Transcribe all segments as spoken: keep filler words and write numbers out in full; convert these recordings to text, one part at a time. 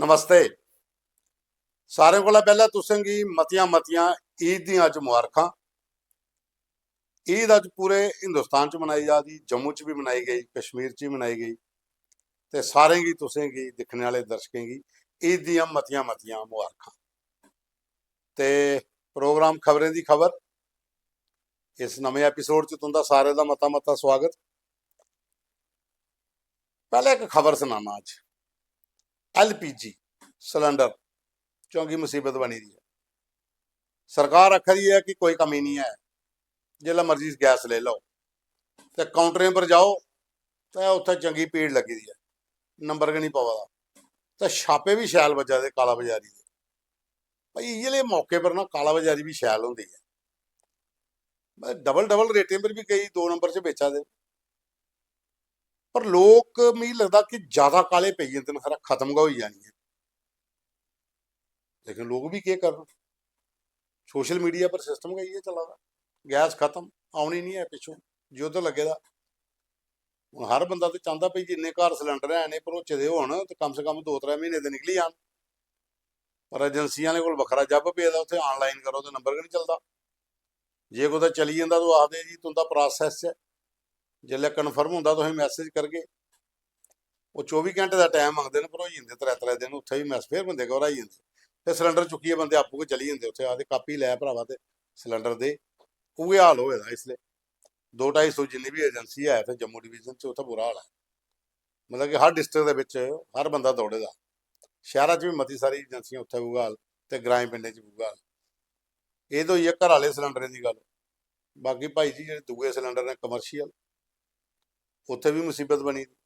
नमस्ते। सारें कोला पैह्लें तुसें गी मतियां मतियां ईद दियां अज्ज मुबारखां। ईद अज्ज पूरे हिंदुस्तान च मनाई जा दी, जम्मू च बी मनाई गई, कश्मीर च बी मनाई गई। ते सारें गी, तुसें गी, दिक्खने आह्ले दर्शकें गी ईद दियां मतियां मतियां मुबारखां। ते प्रोग्राम खबरें दी खबर, इस नमें एपिसोड च तुं'दा सारें दा मता मता स्वागत। पैह्लें इक खबर सनाना अज्ज, एलपीजी सिलेंडर चौंकी मुसीबत बनी दी ऐ। सरकार आखा दी ऐ कि कोई कमी निं ऐ, जिसलै मर्जी गैस लेई लैओ। ते काउंटरें पर जाओ ते उत्थै चंगी भीड़ लग्गी दी ऐ, नंबर गै निं पवा दा। ते छापे बी शैल बज्जा दे काला बजारी दे। भाई, इ'यै लेह् मौके पर ना काला बजारी बी शैल होंदी ऐ। मतलब, डबल डबल रेटें पर बी केई दो नंबर च बेचा दे। पर लोक, मिगी लगदा कि ज्यादा काले पेई जंदे न, खरा खत्म गै होई जानी ऐ। लेकिन लोक बी केह् करन, सोशल मीडिया पर सिस्टम गै इ'यै चला दा। गैस खत्म, औनी निं ऐ पिच्छों, युद्ध लग्गे दा। हून हर बंदा ते चांह्दा भई जिन्ने घर सिलेंडर हैन, एह् भरोचे दे होन ते कम से कम दो त्रै म्हीने ते निकली जान। पर एजेंसियां आह्लें कोल बक्खरा जब्ब पेदा, उत्थै आनलाइन करो ते नंबर गै निं चलदा। जे कुतै चली जंदा, ते ओह् आखदे, "जी, तुं'दा प्रोसेस च ऐ, जिसलै कन्फर्म होंदा, तुसें मैसेज करगे।" ओह् चौबी घैंटे दा टाइम मंगदे न, पर होई जंदे त्रै त्रै दिन, उत्थै बी मैस-, फिर बंदे घबराई जंदे। फिर सिलेंडर चुक्कियै बंदे आपूं गै चली जंदे उत्थै, आखदे, "कापी लै भरावा ते सिलेंडर दे।" उ'ऐ हाल होए दा इसलै। दो ढाई सौ जिन्नी बी एजेंसी ऐ इत्थै जम्मू डिवीजन च, उत्थै बुरा हाल ऐ। मतलब कि हर डिस्ट्रिक्ट दे बिच हर बंदा दौड़े दा। शैह्रा च बी मती सारी एजेंसियां उत्थै बुरा हाल ते ग्राएं पिंडें च बुरा हाल। एह् ते होई गेआ घरै आह्ले सिलेंडरें दी गल्ल। बाकी भाई जी, जेह्ड़े दूए सिलेंडर न कमर्शियल, उत्थै बी मुसीबत बनी दी।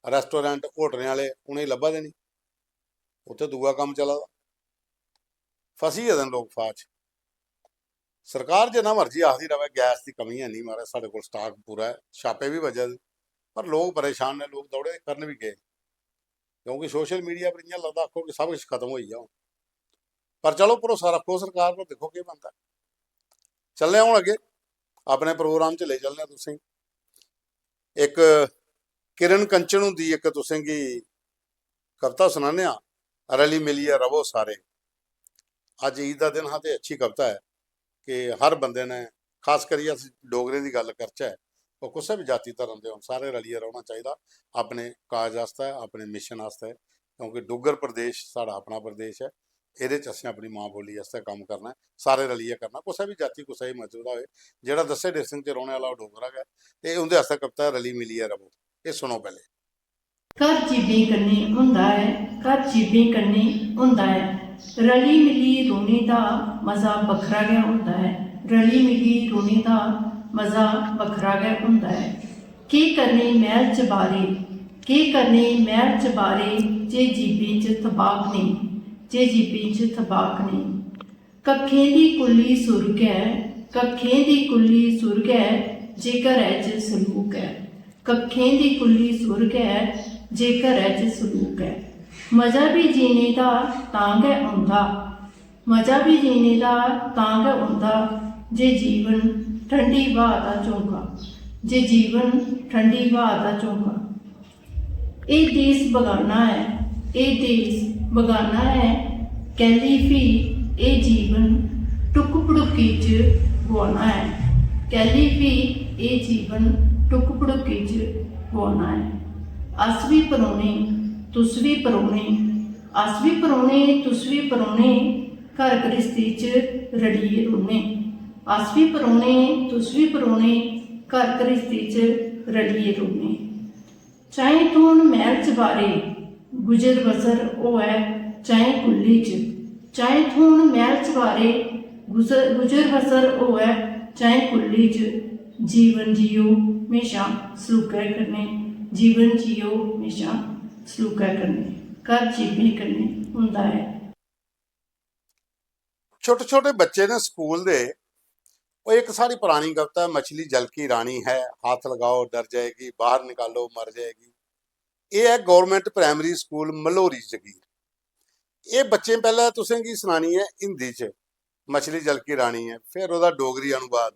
रेस्टोरेंट, होटलें आह्ले, उ'नेंगी लब्भा दे निं, उत्थै दूआ कम्म चला दा। फसी गेदे न लोक फाह् च। सरकार जिन्ना मर्जी आखदी र'वै, "गैस दी कमी है निं, महाराज, साढ़े कोल स्टाक पूरा ऐ, छापे बी बज्जा दे", पर लोक परेशान न, लोक दौड़े करन बी केह्? क्योंकि सोशल मीडिया पर इ'यां लगदा, आखो कि सब किश खत्म होई गेआ हून। पर चलो, भरोसा रक्खो सरकार पर, दिक्खो केह् बनदा। चलने आं हून अग्गें, अपने प्रोग्राम च लेई चलने आं तुसेंगी। इक किरण कंचन हुंदी इक तुसेंगी कविता सनाने आं, "रली मिलियै रवो सारे।" अज्ज ईद दा दिन हा ते अच्छी कविता ऐ कि हर बंदे ने, खास करियै अस डोगरें दी गल्ल करचै, ओह् कुसै बी जाति धर्म दे होन, सारे रलियै रौह्ना चाहिदा अपने काज आस्तै, अपने मिशन आस्तै, क्योंकि डुग्गर प्रदेश साढ़ा अपना प्रदेश ऐ। एह्दे च असें अपनी मां बोली आस्तै कम्म करना ऐ, सारे रलियै करना। कुसै बी जाति, कुसै बी मजहब दा होए, जेह्ड़ा दस्से देसें च रौह्ने आह्ला, ओह् डोगरा गै। ते उं'दे आस्तै कविता ऐ, "रली मिलियै रवो।" एह् सुनो पैह्लें। घर जीबें कन्नै होंदा ऐ, घर जीबें कन्नै होंदा ऐ। रली मिली रौह्ने दा मजा बक्खरा गै होंदा ऐ। रली मिली रौह्ने दा मजा बक्खरा गै होंदा ऐ। केह् करने मैह्ल च बारे, केह् करने मैह्ल च बारे, जे जीबें च थबाक नेईं, जे जीबें च थबाक नेईं। कक्खें दी कुल्ली सुर्ग ऐ, कक्खें दी कुल्ली सुर्ग ऐ, जे घरै च सलूक ऐ। कक्खें दी कुल्ली सुर्ग ऐ, जे घरै च सलूक ऐ। मजा बी जीने दा तां गै औंदा, मजा बी जीने दा तां गै औंदा, जे जीवन ठंडी ब्हा दा झोंका, जे जीवन ठंडी ब्हा दा झोंका। एह् देस बगाना ऐ, एह् देस बगाना ऐ, कैल्ली फ्ही एह् जीवन टुक्क भड़ुक्की च गुआना ऐ, कैल्ली फ्ही एह् जीवन टुक्क भड़ुक्की च गुआना ऐ। अस बी परौह्ने, तुस बी परौह्ने, अस बी परौह्ने, तुस बी परौह्ने, घर घरिस्ती च रलियै रौह्ने। अस बी परौह्ने, तुस बी परौह्ने, घर घरिस्ती च रलियै रौह्ने। चाहे थ्होन मैह्ल च बारे, गुजर बसर होऐ चाहे कुल्ली च। चाहे थ्होन मैह्ल च बारे, गुजर, गुजर बसर होऐ चाहे कुल्ली च। जीवन जियो म्हेशां सलूकै कन्नै, जीवन जियो म्हेशां सलूकै कन्नै। घर जीबें कन्नै होंदा ऐ। छोटे छोटे बच्चे न स्कूल दे, ओह् इक साढ़ी परानी कविता ऐ, "मछली जल की रानी है, हाथ लगाओ डर जाएगी, बाहर निकालो मर जाएगी।" एह् ऐ गौरमेंट प्राइमरी स्कूल मल्होरी जगीर। एह् बच्चें पैह्लें तुसेंगी सनानी ऐ हिंदी च, "मछली जल की रानी है", फिर ओह्दा डोगरी अनुवाद,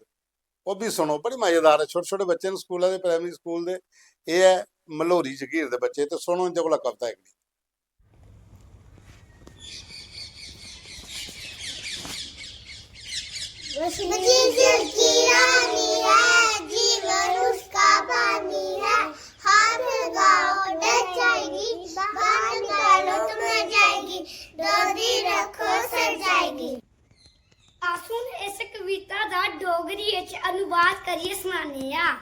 ओह् बी सुनो, बड़ी मजेदार ऐ। छोटे छोटे बच्चे न स्कूला दे, प्राइमरी स्कूल दे। एह् ऐ मल्होरी जगीर दे बच्चे, ते सुनो इं'दे कोला कविता इक। मछली जल की रानी है, जीवन उसका पानी है। हाथ लगाओ डर जाएगी, बाहर निकालो तो मर जाएगी। दो दिन रखो सड़ जाएगी। अस हुन इस कविता दा डोगरी च अनुवाद करियै सनाने आं।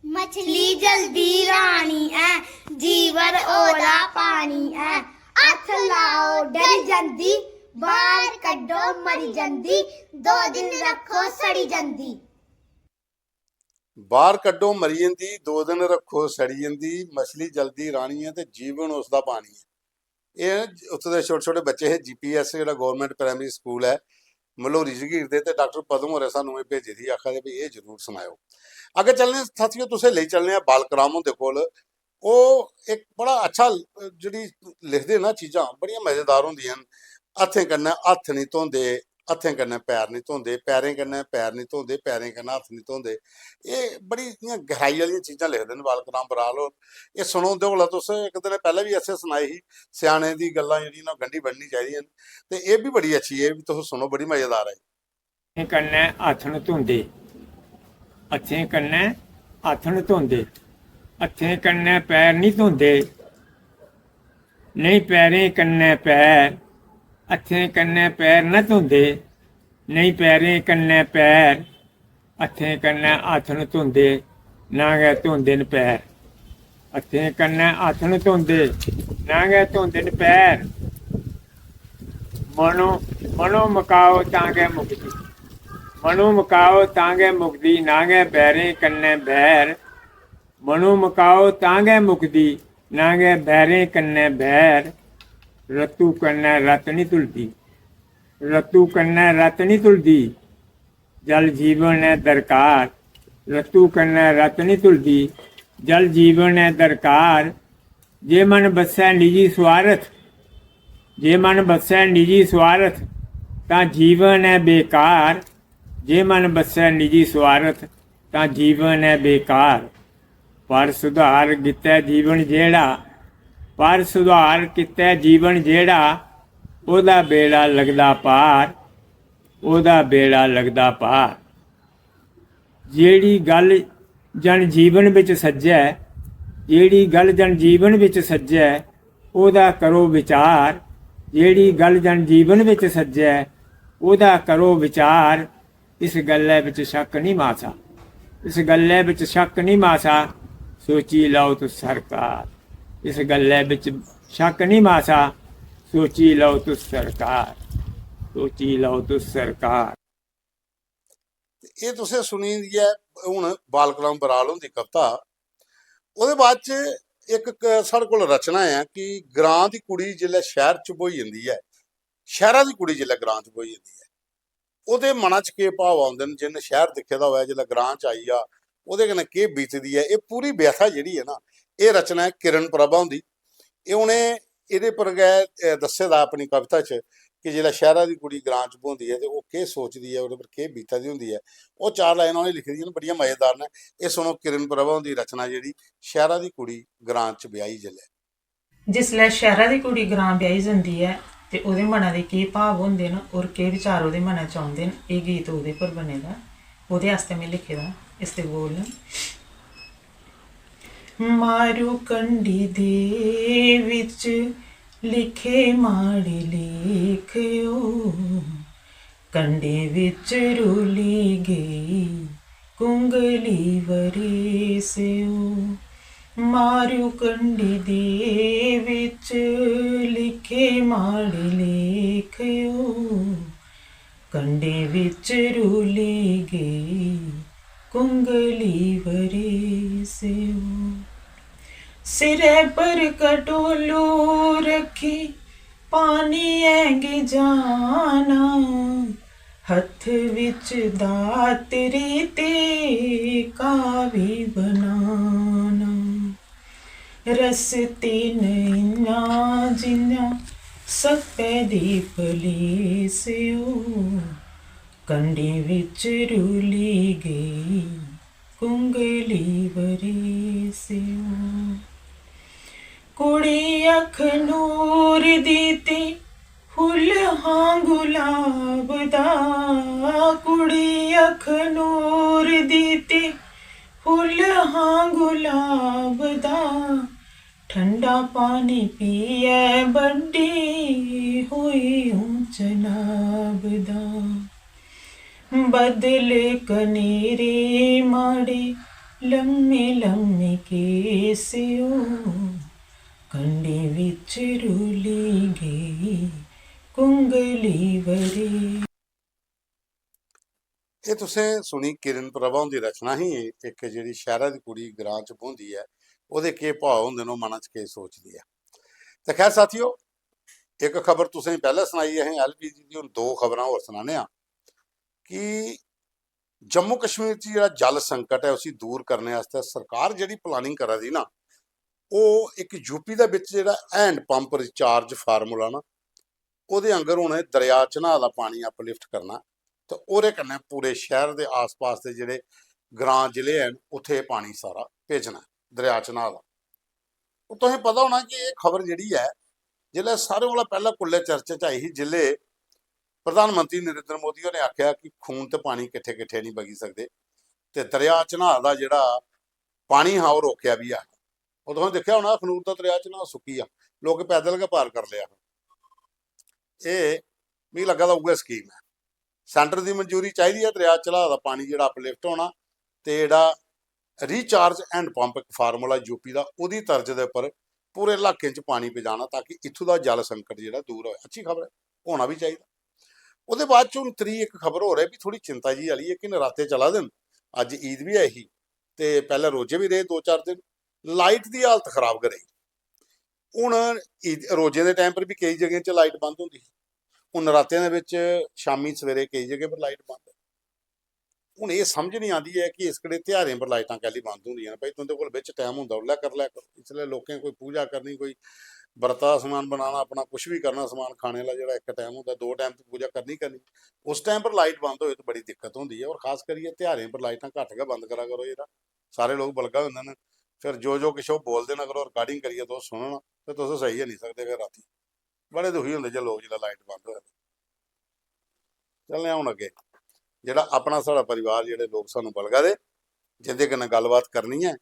मछली जल्दी रानी ऐ, जीवन ओह्दा पानी ऐ। हत्थ लाओ डरी जंदी, बाहर कड्ढो मरी जंदी। दो दिन रक्खो सड़ी जंदी। बाहर कड्ढो मरी जंदी, दो दिन रक्खो सड़ी जंदी। मछली जल्दी रानी ऐ ते जीवन उसदा पानी ऐ। एह् उत्थूं दे छोटे छोटे बच्चे हे, जीपीएस जेह्ड़ा गौरमेंट प्राइमरी स्कूल ऐ मल्होरी जगीर दे, ते डाक्टर पद्म होरें सानूं एह् भेजी दी, आखा दे भी एह् जरूर सनाएओ। अग्गें चलने साथियों, तुसें लेई चलने आं बालक राम हुंदे कोल। ओह् इक बड़ा अच्छा जेह्ड़ी लिखदे ना चीजां, बड़ियां मजेदार होंदियां न। हत्थें कन्नै हत्थ निं धोंदे, हत्थें कन्नै पैर निं धोंदे, पैरें कन्नै पैर निं धोंदे, पैरें कन्नै हत्थ निं धोंदे। एह् बड़ी इ'यां गैहराई आह्लियां चीजां लिखदे न बालक राम बराल होर। एह् सुनो उं'दे कोला तुस, इक दिन पैह्लें बी असें सनाई ही, स्याने दी गल्लां जेह्ड़ियां न ओह् गंढी बन्ननी चाहिदियां न। ते एह् बी बड़ी अच्छी ऐ, एह् बी तुस सुनो, बड़ी मजेदार ऐ। हत्थें कन्नै हत्थ न धोंदे, हत्थें कन्नै हत्थ न धोंदे, हत्थें कन्नै पैर निं धोंदे, नेईं पैरें कन्नै पैर, हत्थें कन्नै पैर न धोंदे, नेईं पैरें कन्नै पैर, हत्थें कन्नै हत्थ न धोंदे, ना गै धोंदे न पैर। हत्थें कन्नै हत्थ न धोंदे, ना गै धोंदे न पैर। मनो मनो मकाओ तां गै मुकदी, मनो मकाओ तां गै मुकदी, ना गै बैरें कन्नै बैर। मनो मकाओ तां गै मुकदी, ना गै बैरें कन्नै बैर। रत्तू कन्नै रत्त निं धुलदी, रत्तू कन्नै रत्त निं धुलदी। जल जीवन ऐ दरकार, रत्तू कन्नै रत्त निं धुलदी। जल जीवन ऐ दरकार। जे मन बस्सै निजी स्वार्थ, जे मन बस्सै निजी स्वार्थ, तां जीवन ऐ बेकार। जे मन बस्सै निजी स्वार्थ, तां जीवन ऐ बेकार। पर सुधार गित्तै जीवन जेह्ड़ा, पर सुधार गित्तै जीवन जेह्ड़ा, ओह्दा बेड़ा लगदा पार, ओह्दा बेड़ा लगदा पार। जेह्ड़ी गल्ल जन जीवन बिच सज्जै, जेह्ड़ी गल्ल जन जीवन बिच सज्जै, ओह्दा करो विचार। जेह्ड़ी गल्ल जन जीवन बिच सज्जै, ओह्दा करो विचार। इस गल्लै बिच शक्क निं मासा, इस गल्लै बिच शक्क निं मासा, सोची लैओ तुस सरकार। इस गल्लै बिच शक्क निं मासा, सोची लैओ तुस सरकार, सोची लैओ तुस सरकार। ते एह् तुसें सुनी दी ऐ हून बालक राम बराल हुंदी कविता। ओह्दे बाद च इक क- साढ़े कोल रचना ऐ कि ग्रां दी कुड़ी जिसलै शैह्र च ब्होई जंदी ऐ, शैह्रा दी कुड़ी जिसलै ग्रां च ब्होई जंदी ऐ, ओह्दे मना च केह् भाव औंदे न? जिन्न शैह्र दिक्खे दा होऐ, जिसलै ग्रां च आई जा, ओह्दे कन्नै केह् बीतदी ऐ? एह् पूरी व्यथा जेह्ड़ी ऐ ना, एह् रचना ऐ किरण प्रभा हुंदी। एह् उ'नें एह्दे पर गै अ, दस्से दा अपनी कविता च कि जिसलै शैह्रा दी कुड़ी ग्रां च ब्होंदी ऐ ते ओह् केह् सोचदी ऐ, ओह्दे पर केह् बीता दी होंदी ऐ। ओह् चार लाइनां उ'नें लिखी दियां न, बड़ियां मजेदार न। एह् सुनो किरण प्रभा हुंदी रचना जेह्ड़ी शैह्रा दी कुड़ी ग्रां च ब्याही जिसलै। जिसलै शैह्रा दी कुड़ी ग्रां ब्याही जंदी ऐ ते ओह्दे मना दे केह् भाव होंदे न और केह् विचार ओह्दे मनै च औंदे न, एह् गीत ओह्दे पर बने दा ऐ। ओह्दे आस्तै में लिखे दा। इसदे बोल न। मारू कंडी दे बिच लिखे माड़े लेख ओ, कंडें बिच रुली गेई कुंगली बरेस ओ। मारू कंडी दे बिच लिखे माड़े लेख ओ, कंडें बिच रुली गेई कुंगली बरेस ओ। सिरै पर कटोलू रक्खी पानी ऐ गे जाना, हत्थ बिच दातरी ते कावी बनाना। रस्ते न इ'यां जि'यां सप्पै दी पलीस ओ, कंडें बिच रुली गेई कुंगली बरेस ओ। कुड़ी अखनूर दी ते फुल्ल हां गुलाब दा, कुड़ी अखनूर दी ते फुल्ल हां गुलाब दा, ठंडा पानी पियै बड्डी होई हूं चनाब दा। बदल कनेरे माड़े, लम्मे लम्मे केस ओ, कंढे विच रुली गेई कुंगली वरे। एह् तुसें सुनी किरण प्रभा हुंदी रचना ही, इक जेह्ड़ी शैह्रा दी कुड़ी ग्रां च ब्होंदी ऐ, ओह्दे केह् भाव होंदे न, ओह् मना च केह् सोचदी ऐ। ते खैर साथियो, इक खबर तुसें पैह्लें सनाई असें एलपीजी दी, हून दो खबरां होर सनाने आं कि जम्मू कश्मीर च जेह्ड़ा जल संकट ऐ उसी दूर करने आस्तै सरकार जेह्ड़ी प्लानिंग करा दी ना, ओह् इक यूपी दे बिच जेह्ड़ा हैंड पंप रिचार्ज फार्मूला ना, ओह्दे आंगर हून एह् दरेआ चन्हां दा पानी अपलिफ्ट करना ते ओह्दे कन्नै पूरे शैह्र दे आसपास दे जेह्ड़े ग्रां जिले हैन उत्थै एह् पानी सारा भेजना ऐ दरेआ चन्हां दा। ओह् तुसें पता होना कि एह् खबर जेह्ड़ी ऐ, जिसलै सारें कोला पैह्लें कुल्लै चर्चा च आई ही, जिसलै प्रधानमंत्री नरेंद्र मोदी होरें आखेआ कि खून ते पानी किट्ठे किट्ठे निं बगी सकदे, ते दरेआ चन्हां दा जेह्ड़ा पानी हा ओह् रोकेआ बी ऐ। ओह् तुसें दिक्खेआ होना, अखनूर दा दरेआ चन्हां सुक्की गेआ, लोकें पैदल गै पार करी लेआ। एह् मिगी लग्गा दा उ'ऐ स्कीम ऐ। सैंटर दी मंजूरी चाहिदी ऐ, दरेआ चन्हां दा पानी जेह्ड़ा अपलिफ्ट होना ते जेह्ड़ा रिचार्ज हैंड पंप इक फार्मूला यूपी दा, ओह्दी तर्ज दे उप्पर पूरे इलाके च पानी पजाना, ताकि इत्थूं दा जल संकट जेह्ड़ा दूर होऐ। अच्छी खबर ऐ, होना बी चाहिदा। ओह्दे बाद च हून त्री इक खबर होर ऐ, बी थोह्ड़ी चिंता जी आह्ली ऐ कि नराते चला दे न, अज्ज ईद बी ऐ ही ते पैह्लें रोजे बी रेह् दो चार दिन, लाइट दी हालत खराब गै रेही। हून ईद, रोजें दे टाइम पर बी केई जगहें च लाइट बंद होंदी ही, हून नरातें दे बिच शामीं सवेरे केई जगहें पर लाइट बंद ऐ। हून एह् समझ निं आंदी ऐ कि इस कड़े तेहारें पर लाइटां कैह्ली बंद होंदियां न। भाई, तुं'दे कोल बिच टाइम होंदा, उसलै करी लै करो। इसलै लोकें कोई पूजा करनी, कोई बरता दा समान बनाना, अपना कुछ बी करना, समान खाने आह्ला जेह्ड़ा इक टाइम होंदा, दो टाइम ते पूजा करनी गै करनी। उस टाइम पर लाइट बंद होए ते बड़ी दिक्कत होंदी ऐ। और खास करियै तेहारें पर लाइटां घट्ट गै बंद करा करो, जेह्ड़ा सारे लोक बलगा होंदे न। फिर जो जो किश ओह् बोलदे न, अगर ओह् रिकार्डिंग करियै तुस सुनो ना, ते तुस सेई गै निं सकदे फिर रातीं। बड़े दुखी होंदे जे लोक जिसलै लाइट बंद होऐ। चलने आं हून अग्गें, जेह्ड़ा अपना साढ़ा परिवार, जेह्ड़े लोक सानूं बलगा दे, जिं'दे कन्नै गल्लबात करनी ऐ।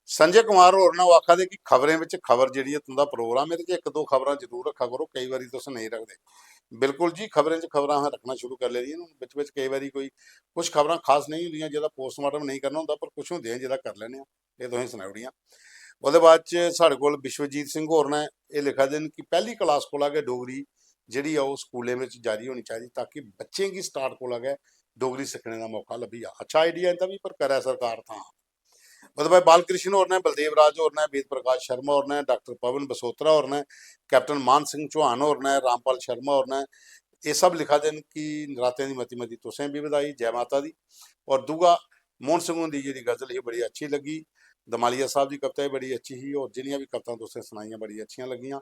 संजय कुमार होर न, ओह् आखा दे कि खबरें बिच खबर जेह्ड़ी ऐ, तुं'दा प्रोग्राम, एह्दे च इक दो खबरां जरूर रक्खा करो, केई बारी तुस नेईं रखदे। बिल्कुल जी, खबरें च खबरां असें रक्खना शुरू करी लेदियां न। बिच बिच केई बारी कोई कुछ खबरां खास नेईं होंदियां, जेह्दा पोस्टमार्टम नेईं करना होंदा, पर कुछ होंदियां जेह्दा करी लैने आं। एह् तुसेंगी सनाई ओड़ियां। ओह्दे बाद च साढ़े कोल विश्वजीत सिंह होर न, एह् लिखा दे न कि पैह्ली क्लास कोला गै डोगरी जेह्ड़ी ऐ ओह् स्कूलें बिच जारी होनी चाहिदी, ताकि बच्चें गी स्टार्ट कोला गै डोगरी सिक्खने दा मौका लब्भी जा। अच्छा आइडिया इं'दा बी, पर करै सरकार तां। ओह्दे बाद बालकृष्ण होर न, बलदेव राज होर न, वेद प्रकाश शर्मा होर न, डाक्टर पवन बसोत्रा होर न, कैप्टन मान सिंह चौहान होर न, रामपाल शर्मा होर न। एह् सब लिखा दे न कि नरातें दी मती मती तुसें बी बधाई, जै माता दी। और दूआ, मोहन सिंह हुंदी जेह्ड़ी गजल ही, बड़ी अच्छी लग्गी। दमालिया साहब दी कविता बी बड़ी अच्छी ही, और जिन्नियां बी कवितां तुसें सनाइयां, बड़ी अच्छियां लग्गियां,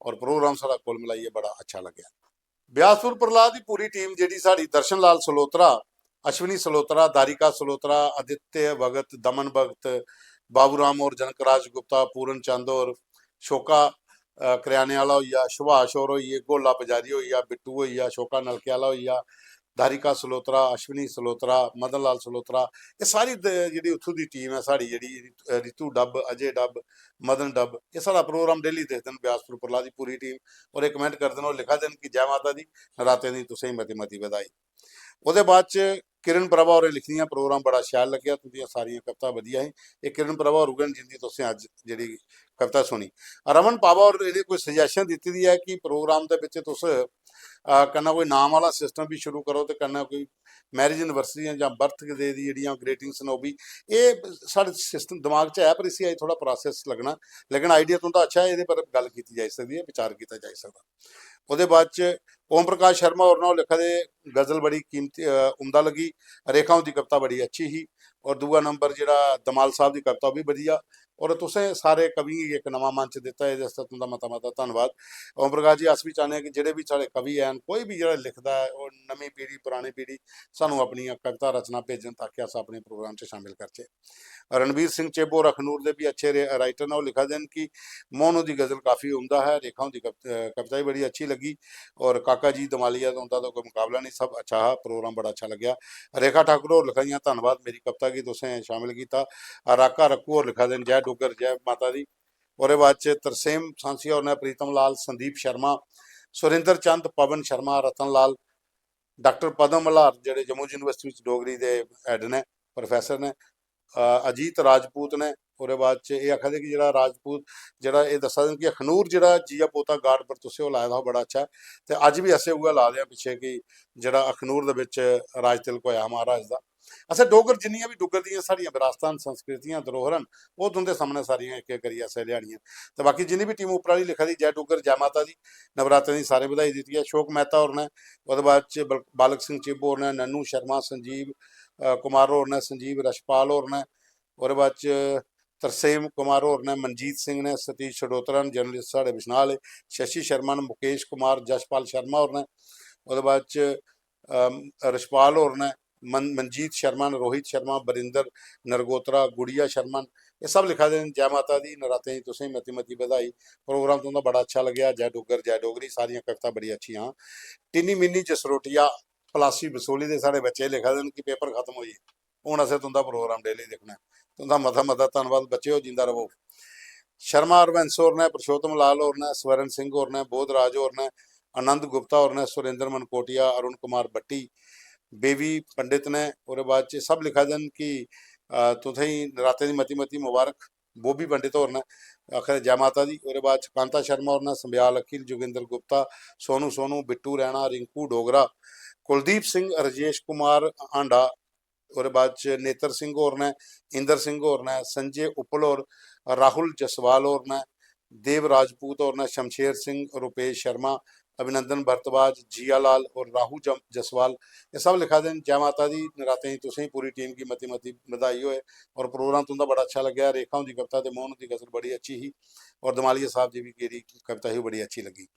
और प्रोग्राम साढ़ा कुल मिलाइयै बड़ा अच्छा लग्गेआ। ब्यासपुर प्रहलाद दी पूरी टीम, जेह्ड़ी साढ़ी दर्शन लाल सलोत्रा, अश्विनी सलोत्रा, दारिका सलोत्रा, आदित्य भगत, दमन भगत, बाबू राम और जनक राज गुप्ता, पूरन चंद और शोका, अ, करियाने आह्ला होई गेआ, सुभाष होर होई गे, गोला पुजारी होई गेआ, बिट्टू होई गेआ, शोका नलके आह्ला होई गेआ, धारिका सलोत्रा, अश्विनी सलोत्रा, मदन लाल सलोत्रा, एह् सारी द-, जेह्ड़ी उत्थूं दी टीम ऐ साढ़ी, जेह्ड़ी रित-, अ, रितु डब, अजय डब, मदन डब, एह् साढ़ा प्रोग्राम डेली दिखदे न, ब्यासपुर प्रहलाद दी पूरी टीम। और एह् कमेंट करदे न, और लिखा दे न कि "जै माता दी, नरातें दी तुसेंगी मती मती बधाई।" ओह्दे बाद च किरण प्रभा होरें लिखी दियां, "प्रोग्राम बड़ा शैल लग्गेआ, तुंदियां सारियां कवितां बधिया ही।" एह् किरण प्रभा होर उ'ऐ न जिंदी तुसें अज्ज जेह्ड़ी कविता सुनी। रमन पावा होर, इ'नें कोई सजेशन दित्ती दी ऐ कि प्रोग्राम दे बिच तुस, अ, कन्नै कोई नाम आह्ला सिस्टम बी शुरू करो ते कन्नै कोई मैरिज एनिवर्सरियां जां बर्थ डे दी जेह्ड़ियां ग्रीटिंग्स न, ओह् बी, एह् साढ़े सिस्टम दमाग च ऐ, पर इसी अजें थोह्ड़ा प्रोसेस लग्गना। लेकिन आइडिया तुं'दा अच्छा ऐ, एह्दे पर गल्ल कीती जाई सकदी ऐ, विचार कीता जाई सकदा। ओह्दे बाद च ओम प्रकाश शर्मा होर न, ओह् लिखा दे, "गजल बड़ी कीमती, अ, उम्दा लग्गी, रेखा हुंदी कविता बड़ी अच्छी ही।" और दूआ नंबर जेह्ड़ा दमाल साहब दी कविता, ओह् बी बधिया। और तुसें सारे कवियें गी इक नमां मंच दित्ता, एह्दे आस्तै तुं'दा मता मता धन्नवाद। ओम प्रकाश जी, अस बी चाह्न्ने आं कि जेह्ड़े बी साढ़े कवि हैन, कोई बी जेह्ड़ा लिखदा ऐ, ओह् नमीं पीढ़ी, परानी पीढ़ी, सानूं अपनियां कविता रचना भेजन, ताकि अस अपने प्रोग्राम च शामिल करचै। रणबीर सिंह चिब होर अखनूर दे बी अच्छे रे-, राइटर न। ओह् लिखा दे न कि मोहन हुंदी गजल काफी उम्दा ऐ, रेखा हुंदी कव-, अ, कविता बी बड़ी अच्छी लग्गी, और काका जी दमालिया दा, उं'दा तां कोई मकाबला नेईं, सब अच्छा हा, प्रोग्राम बड़ा अच्छा लग्गेआ। रेखा ठाकुर होर लिखा दियां, "धन्नवाद, मेरी कविता गी तुसें शामिल कीता।" राका रक्कू होर लिखा दे न, "जय डुग्गर, जय माता दी।" ओह्दे बाद च तरसेम सांसिया होर ने, प्रीतम लाल, संदीप शर्मा, सुरेंद्र चंद, पवन शर्मा, रतन लाल, डाक्टर पद्म मल्हार जेह्ड़े जम्मू यूनिवर्सिटी बिच डोगरी दे हैड ने, प्रोफेसर ने, अ, अजीत राजपूत ने। ओह्दे बाद च एह् आखा दे कि जेह्ड़ा राजपूत, जेह्ड़ा एह् दस्सा दे न कि अखनूर जेह्ड़ा जिया पोता गाड पर तुसें ओह् लाए दा हा, बड़ा अच्छा ऐ। ते अज्ज बी असें उ'ऐ ला दे आं पिच्छे कि जेह्ड़ा अखनूर दे बिच राज तिलक होएआ हा महाराज दा। असें डोगर जिन्नियां बी डुग्गर दियां साढ़ियां बरासतां न, संस्कृतियां, धरोहर न, ओह् तुं'दे सामनै सारियां इक इक करियै असें लेआनियां। ते बाकी जिन्नी बी टीम उप्पर आह्ली लिखा दी, जय डुग्गर, जय माता दी, नवरात्रें दी सारें बधाई दित्ती ऐ। अशोक मेहता होर ने, ओह्दे बाद च बल-, बालक सिंह चिब होर ने, नन्नू शर्मा, संजीव, अ, कुमार होर ने, संजीव रछपाल होर ने, ओह्दे बाद च तरसेम कुमार होर ने, मनजीत सिंह ने, सतीश छडोत्रा न, जर्नलिस्ट साढ़े बिश्नाह आह्ले, शशि शर्मा न, मुकेश कुमार, जशपाल शर्मा होर ने, ओह्दे बाद च, अम, रछपाल होर ने, मन-, मनजीत शर्मा न, रोहित शर्मा, बरिंदर नरगोत्रा, गुड़िया शर्मा न, एह् सब लिखा दे न, "जै माता दी, नरातें दी तुसें मती मती बधाई, प्रोग्राम तुं'दा बड़ा अच्छा लग्गेआ, जै डुग्गर, जै डोगरी, सारियां कवितां बड़ियां अच्छियां हां।" टिन्नी मिन्नी जसरोटिया, पलासी बसोली दे साढ़े बच्चे लिखा दे न कि पेपर खत्म होई गे, हून असें तुं'दा प्रोग्राम डेली दिक्खना ऐ। तुं'दा मता मता धन्नवाद बच्चेओ, जींदा रवो। शर्मा हरबंस होर ने, पुरुषोत्तम लाल होर ने, स्वर्ण सिंह होर ने, बोधराज होर ने, आनंद गुप्ता होर ने, सुरेंद्र मनकोटिया, अरुण कुमार भट्टी, बेबी पंडित ने, ओह्दे बाद च सब लिखा दे न कि, अ, तुसेंगी नरातें दी मती मती मुबारक, बोबी पंडित होर ने आखा दे जै माता दी। ओह्दे बाद च कांता शर्मा होर ने, संब्याल अखिल, जोगिंदर गुप्ता, सोनू सोनू, बिट्टू रैणा, रिंकू डोगरा, कुलदीप सिंह, रजेश कुमार हांडा, ओह्दे बाद च नेतर सिंह होर ने, इंदर सिंह होर ने, संजय उप्पल होर, राहुल जसवाल होर ने, देव राजपूत होर ने, शमशेर सिंह, रूपेश शर्मा, अभिनंदन भारद्वाज, जिया लाल और राहु जम-, जसवाल, एह् सब लिखा दे न, "जै माता दी, नरातें दी तुसें पूरी टीम गी मती मती बधाई होए और प्रोग्राम तुं'दा बड़ा अच्छा लग्गेआ।" रेखा हुंदी कविता ते मोहन हुंदी गजल बड़ी अच्छी ही और दमालिया साहब जी दी जेह्ड़ी कविता ही, ओह् बड़ी अच्छी लग्गी।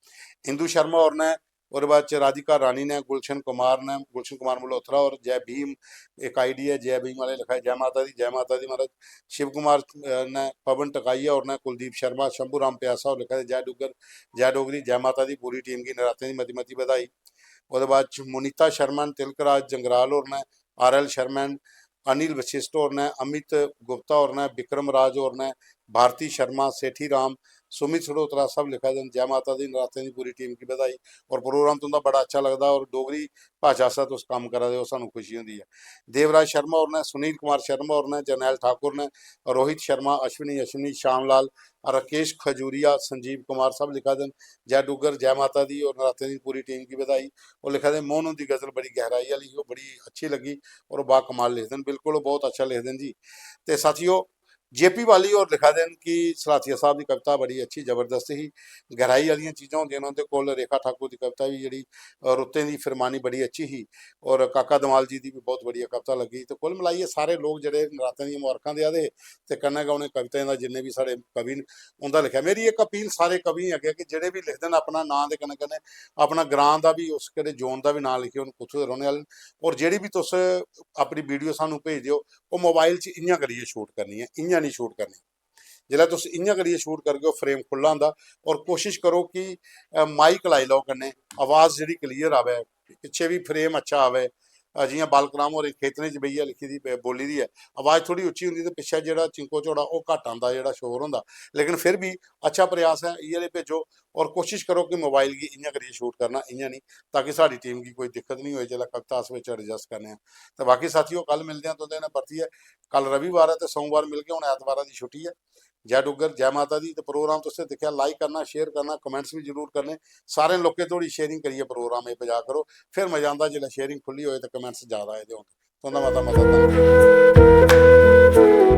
इंदु शर्मा होर ने, ओह्दे बाद च राधिका रानी ने, गुलशन कुमार ने, गुलशन कुमार मल्होत्रा होर, जय भीम, इक आईडी ऐ जय भीम आह्ले लिखा दे, "जै माता दी, जै माता दी महाराज।" शिव कुमार, अ, ने, पवन टकाइया होर ने, कुलदीप शर्मा, शंभू राम प्यासा होर लिखा दे, "जय डुग्गर, जय डोगरी, जय माता दी, पूरी टीम गी नरातें दी मती मती बधाई।" ओह्दे बाद च मुनीता शर्मा न, तिलक राज जंगराल होर ने, आर एल शर्मा न, अनिल वशिष्ठ होर ने, अमित गुप्ता होर ने, विक्रम राज होर ने, भारती शर्मा, सेठी राम, सुमित सड़ोत्रा सब लिखा दे न, "जै माता दी, नरातें दी पूरी टीम गी बधाई और प्रोग्राम तुं'दा बड़ा अच्छा लगदा और डोगरी भाशा आस्तै तुस कम्म करा दे ओ, सानूं खुशी होंदी ऐ।" देवराज शर्मा होर ने, सुनील कुमार शर्मा होर ने, जरनैल ठाकुर ने, रोहित शर्मा, अश्विनी, अश्विनी, श्याम लाल, राकेश खजूरिया, संजीव कुमार सब लिखा दे न, "जै डुग्गर, जै माता दी और नरातें दी पूरी टीम गी बधाई।" ओह् लिखा दे, "मोहन हुंदी गजल बड़ी गैहराई आह्ली ही, ओह् बड़ी अच्छी लग्गी और ओह् बा कमाल लिखदे न।" बिल्कुल, ओह् बहुत अच्छा लिखदे न जी। ते साथियो, जेपी वाली होर लिखा दे न कि सलाथिया साहब दी कविता बड़ी अच्छी, जबरदस्त ही, गैहराई आह्लियां चीजां होंदियां न उं'दे कोल। रेखा ठाकुर दी कविता बी जेह्ड़ी, अ, रुत्तें दी फिरमानी बड़ी अच्छी ही और काका दमाल जी दी बी बहुत बढ़िया कविता लग्गी। ते कुल मलाइयै सारे लोक जेह्ड़े नरातें दियां मुबारखां देआ दे हे ते कन्नै गै उ'नें कविताएं दा, जिन्ने बी साढ़े कवि न, उं'दा लिखेआ। मेरी इक अपील सारे कवियें अग्गें कि जेह्ड़े बी लिखदे न, अपना नांऽ दे कन्नै कन्नै अपना ग्रांऽ दा बी, उस केह्ड़े जोन दा बी नांऽ लिखियै, उ'नें कुत्थूं दे रौह्ने आह्ले न। और जेह्ड़ी बी तुस अपनी वीडियो सानूं भेजदे ओ, ओह् मोबाइल च इ'यां करियै शूट करनी ऐ, इ'यां निं शूट करनी। जिसलै तुस इ'यां करियै शूट करगे, ओह् फ्रेम खु'ल्ला होंदा। और कोशिश करो कि, अ, माइक लाई लैओ कन्नै, आवाज़ जेह्ड़ी क्लियर आवै, पिच्छे बी फ्रेम अच्छा आवै। अ, जि'यां बालक राम होरें खेतरें च बेहियै लिखी दी, ब-, बोल्ली दी ऐ, आवाज़ थोह्ड़ी उच्ची होंदी ते पिच्छे जेह्ड़ा चिंको झोड़ा ओह् घट्ट आंदा, जेह्ड़ा शोर होंदा। लेकिन फिर बी अच्छा प्रयास ऐ, इ'यै जेह् भेजो। और कोशिश करो कि मोबाइल गी इ'यां करियै शूट करना, इ'यां निं, ताकि साढ़ी टीम गी कोई दिक्कत निं होए जिसलै कविता अस बिच एडजस्ट करने आं। ते बाकी साथियो, कल मिलदे आं तुं'दे कन्नै परतियै। कल रविवार ऐ ते सोमवार मिलगे, हून ऐतवारा दी छुट्टी ऐ। जै डुग्गर, जै माता दी। ते प्रोग्राम तुसें दिक्खेआ, लाइक करना, शेयर करना, कमेंट्स बी जरूर करने। सारें लोकें धोड़ी शेयरिंग करियै प्रोग्राम एह् पजा करो। फिर मजा आंदा जिसलै शेयरिंग खु'ल्ली होए ते कमेंट्स ज्यादा आए दे होन। तुं'दा मता मता धन्नवाद।